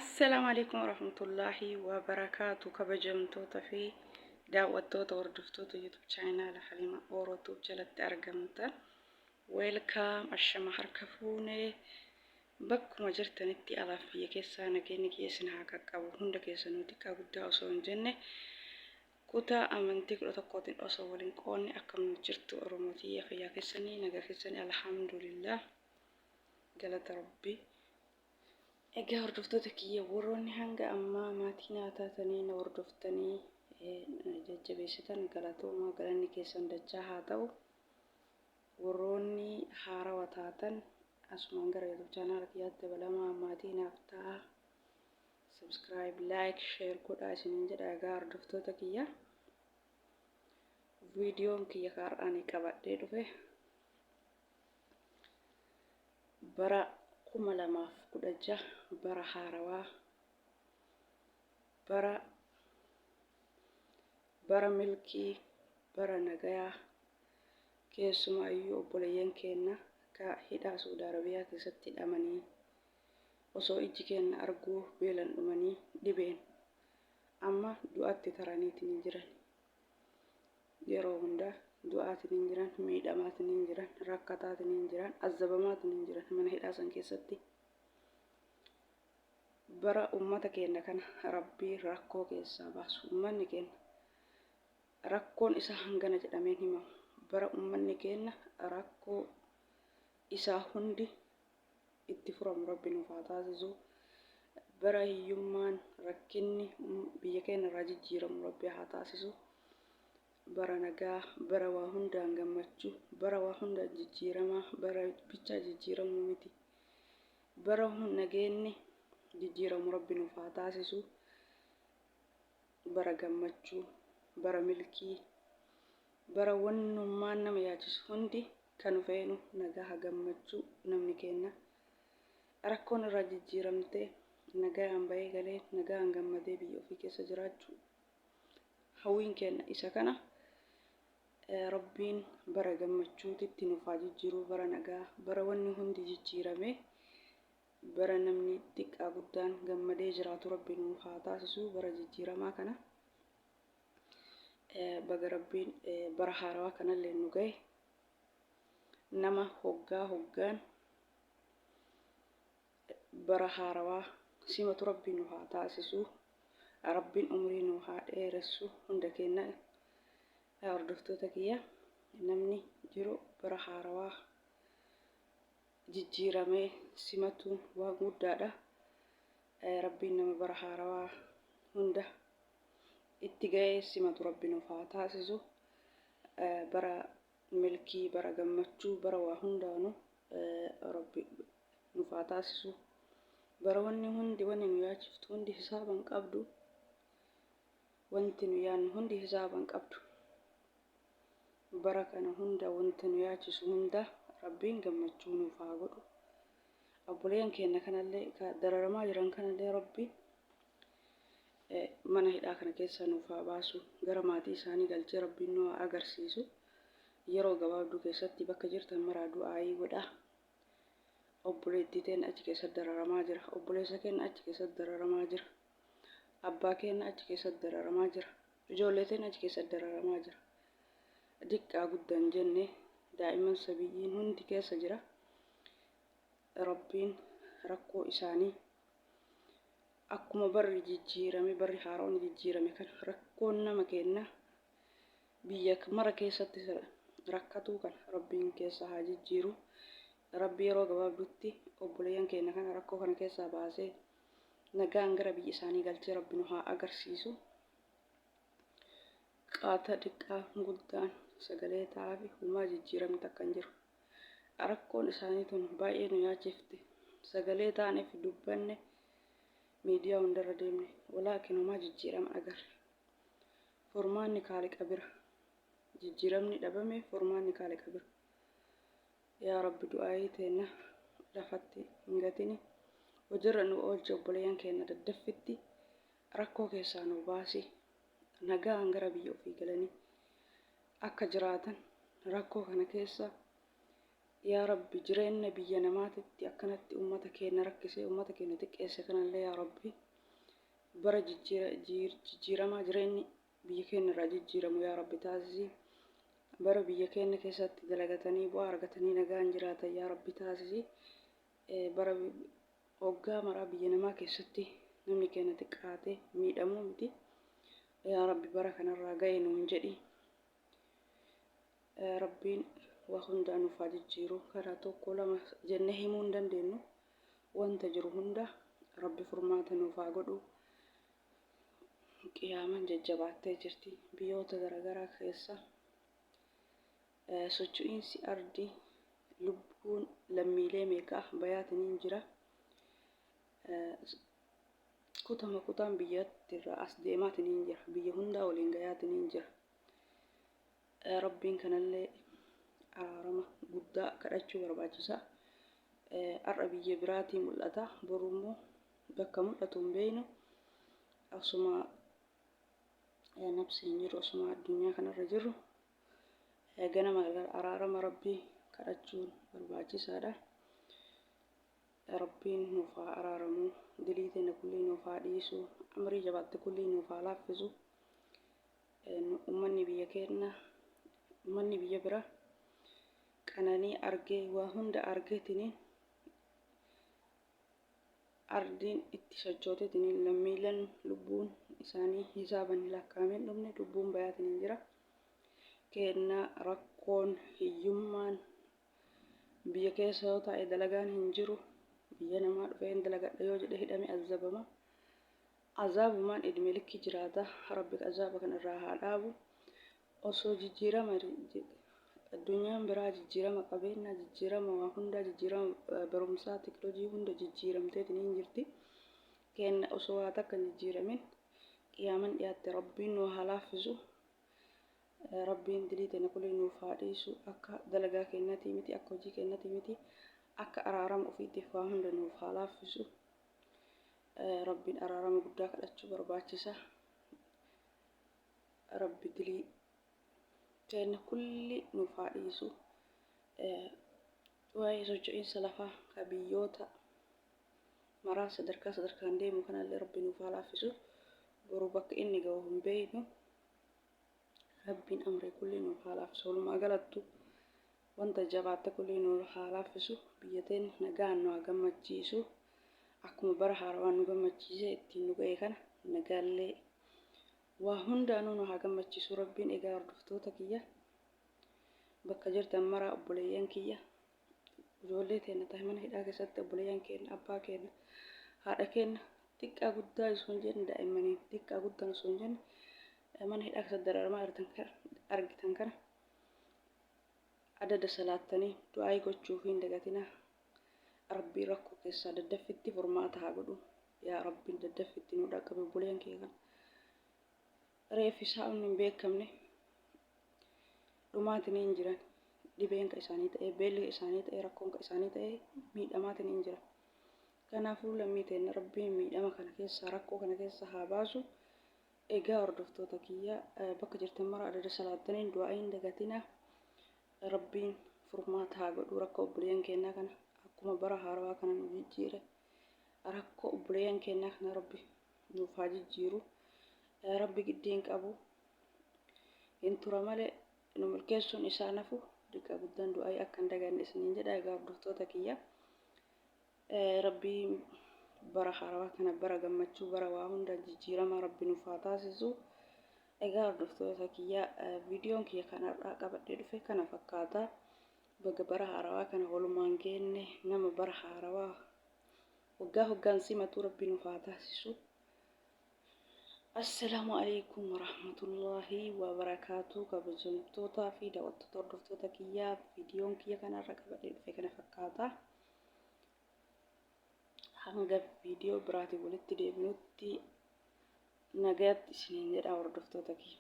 Assalaamu alaikum warahmatullaahi wabarakaatu. Kabajamtoota fi daawwattoota, hordoftoota YouTube channel Halima Oro Tube jalatti argamtan, welcome, ashama harka fuune. Bakkuma jirtanitti alaaf biyya keessaa nageenyi kiyya isin haa qaqqabu. Hunda keessanuu xiqqaa guddaa osoo hin jenne, kutaa amantii 11tiin osoo waliin qoonne, akkam jirtu Oromoo tiyya? Fayyaa keessanii? Nagaa keessanii? Alhamdulillah, galata Rabbii. Egaa hordoftoota kiyya, warroonni hanga ammaa maatii naa taatanii na hordoftanii na jajjabeessitan, galatoomaa, galanni keessan dachaa haa ta'u. Warroonni haarawa taatan asumaan gara YouTube channel kiyyaatti dabalamaa, maatii naaf ta'a. Subscribe, like, share godhaa isiniin jedha. Egaa hordoftoota kiyya, viidiyoon kiyya har'aan qabadhee dhufe bara 2016, bara haarawaa, bara milkii, bara nagayaa, keessumaayyuu obboleeyyan keenna ka hidhaa Suudi Arabiyaa keessatti hidhamanii osoo ijji keenna arguu beelan dhumanii, dhibeen amma du'atti taraniitiin jiran, yeroo hunda du'aatiin jiran, miidhamaatiin jiran, rakkataatiin jiran, azzabamaatiin jiran mana hidhaa san keessatti, bara ummata keenya kana Rabbii rakkoo keessaa baasu. Ummanni keenya rakkoon isaa hangana jedhameen himamu. Bara ummanni keenya rakkoo isaa hundi itti furamu Rabbi nuuf haa taasisu. Bara hiyyummaan, rakkinni biyya keenya irraa jijjiiramu Rabbi haa taasisu. Bara nagaa, bara waa hundaan gammachuu, bara waa hundaan jijjiiramaa, bara bichaa jijjiiramuu miti, bara nageenni jijjiiramu Rabbi nuuf haa taasisu. Bara gammachuu, bara milkii, bara wannummaan nama yaachisu hundi kan feenu nagaha, gammachuu, namni keenya rakkoon irraa jijjiiramtee nagayaan bahee galee nagayaan gammadee biyya ofii keessa jiraachuu hawwiin keenya isa kana. Rabbiin bara gammachuutitti nuuf haa jijjiiruu, bara nagaa, bara wanni hundi jijjiirame, bara namni xiqqaa guddaan gammadee jiraatu Rabbi nuuf haa taasisu bara jijjiiramaa kana. Baga Rabbiin bara haarawaa kanallee nu gahe. Nama hoggaa hoggaan bara haarawaa simatu Rabbi nu haa taasisu. Rabbiin umrii nu haa dheeressu hunda keenya. Hordoftoota kiyya, namni jiru bara haarawaa jijjiiramee simatuun waan guddaadha. Rabbiin nama bara haarawaa hunda itti ga'ee simatu Rabbi nuuf haa taasisu. Bara milkii, bara gammachuu, bara waa hundaanuu Rabbi nuuf haa taasisu. Bara wanni hundi, wanni nu yaachiftu hundi hisaaba hin qabdu. Wanti nu yaadnu hundi hisaaba hin qabdu. Bara kana hunda wanta nu yaachisu hunda Rabbiin gammachuu nuuf haa godhu. Obboleeyyan keenya kanallee ka dararamaa jiran kanallee Rabbi mana hidhaa kana keessaa nuuf haa baasu. Gara maatii isaanii galchee Rabbiin nu haa agarsiisu. Yeroo gabaabduu keessatti bakka jirtan maraa du'aayii godhaa. Obboleettii teenya achi keessatti dararamaa jira. Obboleessa keenya achi keessatti dararamaa jira. Abbaa keenya achi keessatti dararamaa jira. Ijoollee teenya achi keessatti dararamaa jira. Diqqaa guddaan jenne, daa'imman sabiyyiin hundi keessa jira. Rabbiin rakkoo isaanii akkuma barri jijjiirame, barri haaraan jijjiirame kana, rakkoon nama keenya biyya mara keessatti rakkatuu kana Rabbiin keessa haa jijjiiru. Rabbi yeroo gabaabduutti obboleeyyan keenya kana rakkoo kana keessaa baasee nagaan gara biyya isaanii galchee Rabbi nu haa agarsiisu. Qaata xiqqaa guddaan sagalee ta'aafi, humaa jijjiiramni takka hin jiru. Rakkoon isaanii tun baay'ee nu yaachifte. Sagalee taaneef dubbanne, miidiyaa hundarra deemne, walaakin homaa jijjiirama agarre. Furmaanni Kaaliqa bira. Jijjiiramni dhabame, furmaanni Kaaliqa bira. Yaa Rabbi, du'aayii teenna lafatti hin gatini. Hojiirra nu oolchi, obboleeyyan keenya daddaffitti rakkoo keessaa nu baasi. Nagaan gara biyya ofii galanii. akka jiraatan rakkoo kana keessa yaa Rabbi jireenna biyya namaatitti akkanatti ummata keenna rakkisee ummata keenna xiqqeesse kanallee yaa Rabbi bara jijjiiramaa jireenni biyya keenya irraa jijjiiramu yaa Rabbi taasisi. Bara biyya keenya keessatti dalagatanii bu'aa argatanii nagaan jiraatan yaa Rabbi taasisi. Bara hoggaa maraa biyya namaa keessatti namni keenya xiqqaatee miidhamuu miti. Yaa Rabbi bara kanarraa ga'e nuun jedhi. Rabbiin waa hundaa nuuf haa jijjiiru. Karaa tokko lama jennee himuu hin dandeenyu. Wanta jiru hunda Rabbi furmaata nuuf haa godhu. Qiyaamaan jajjabaattee jirti. Biyyoota garaagaraa keessa socho'iinsi ardii lubbuun lammiilee meeqaa bayaatiniin jira. Kutama kutaan biyyatti irraa as deemaatiniin jira. Biyya hundaa waliin gayaatiniin jira. Rabbiin kanallee araarama guddaa kadhachuu barbaachisa. Har'a biyya biraatii mul'ata. Boru immoo bakka mul'atu hin beeknu. Osuma nabseen jiru osuma addunyaa kanarra jirru ganama galgala araarama Rabbii kadhachuun barbaachisaadha. Rabbiin nuuf haa araaramu, dilii teenya kullii nuuf haa dhiisu, amrii jabaatte kullii nuuf haa laaffisu. Ummanni biyya keenna, ummanni biyya bira qananii argee waa hunda argeetiniin ardiin itti sochooteetiniin lammiileen lubbuun isaanii hisaaban hin lakkaa'amin dhumne lubbuun bayaatiniin jira. Keenna rakkoon hiyyummaan biyya keessa yoo taa'e dalagaan hin jiru. Biyya namaa dhufee hin dalagadha yoo jedhe hidhame azabama. Azaabumaan idme likki jiraata. Rabbi azaaba kana irraa haa dhaabu. Osoo jijjiirama addunyaan biraa jijjiirama qabeenyaa, jijjiirama waa hundaa, jijjiirama barumsaa, teknolojii hunda jijjiiramteetiin hin jirti. Keenna osoo waa takka hin jijjiiramin qiyaaman dhiyaatte Rabbiin nu haa laaffisu. Rabbiin dilii teenya kulii nuuf haa dhiisu. Akka dalagaa keenyatii miti, akka hojii keenyatii miti, akka araarama ofiitiif waa hunda nuuf haa laaffisu. Rabbiin araarama guddaa kadhachuu barbaachisa. Rabbi dilii teenya kulli nuuf haa dhiisu. Waa'ee socho'iinsa lafaa ka biyyoota maraa sadarkaa sadarkaan deemu kanallee Rabbi nuuf haa laaffisu. Boru bakka inni ga'u hin beeknu. Rabbiin amrii kulli nuuf haa laaffisu. Walumaa galattu wanta jabaatte kulli nuuf haa laaffisu. Biyya teenya nagaan nu haa gammachiisu. Akkuma bara haarawaan nu gammachiise ittiin nu ga'e kana nagaallee waa hundaanuu nu haa gammachiisu Rabbiin. Egaa hordoftoota kiyya bakka jirtan maraa obboleeyyan kiyya ijoollee teenna tahe mana hidhaa keessatti obboleeyyan keenya abbaa keenya haadha keenya xiqqaa guddaa osoo hin jenne daa'immaniin xiqqaa guddaan osoo hin jenne mana hidhaa keessatti dararamaa argitan kana adada salaattanii du'aayii gochuuf hin dagatinaa. Rabbiin rakkoo keessaa daddaffitti furmaata haa godhu. Yaa Rabbiin daddaffitti nu dhaqqabe obboleeyyan kiyya kana. Reeffi isaa inni hin beekamne dhumaatiin hin jiran. Dhibeen ka isaanii ta'ee, beelli ka isaanii ta'ee, rakkoon ka isaanii ta'ee miidhamaatiin hin jiran. Kanaafuu lammii teenna Rabbiin miidhama kana keessaa rakkoo kana keessaa haa baasu. Egaa hordoftoota kiyya bakka jirtan mara adada salaattaniin du'aa hin dagatinaa. Rabbiin furmaata haa godhu rakkoo obboleeyyan keennaa kana akkuma bara haarawaa kana nu jijjiire rakkoo obboleeyyan keennaa kana Rabbi nuuf haa jijjiiru. Rabbi giddii hin qabu hin tura malee nu milkeessuun isaa nafu diqqa guddaan du'aayii akka hin daganne isiniin jedha. Egaa hordoftoota kiyya Rabbiin bara haarawaa kana bara gammachuu bara waa hunda jijjiiramaa Rabbi nuuf haa taasisu. Egaa hordoftoota kiyya viidiyoon kiyya kan har'aa qabadhee dhufe kana fakkaata. Baga bara haarawaa kana walumaan geenne nama bara haarawaa waggaa waggaan simatu Rabbi nuuf haa taasisu. Assalaamu alaikum warahmatullaahi wabarakaatu kabajamtootaa fi daawwattoota hordoftoota kiyyaa viidiyoon kiyya kanarra qabadhee dhufe kana fakkaata. Hanga viidiyoo biraatiin walitti deebinutti nagayatti isiniin jedha hordoftoota kiyya.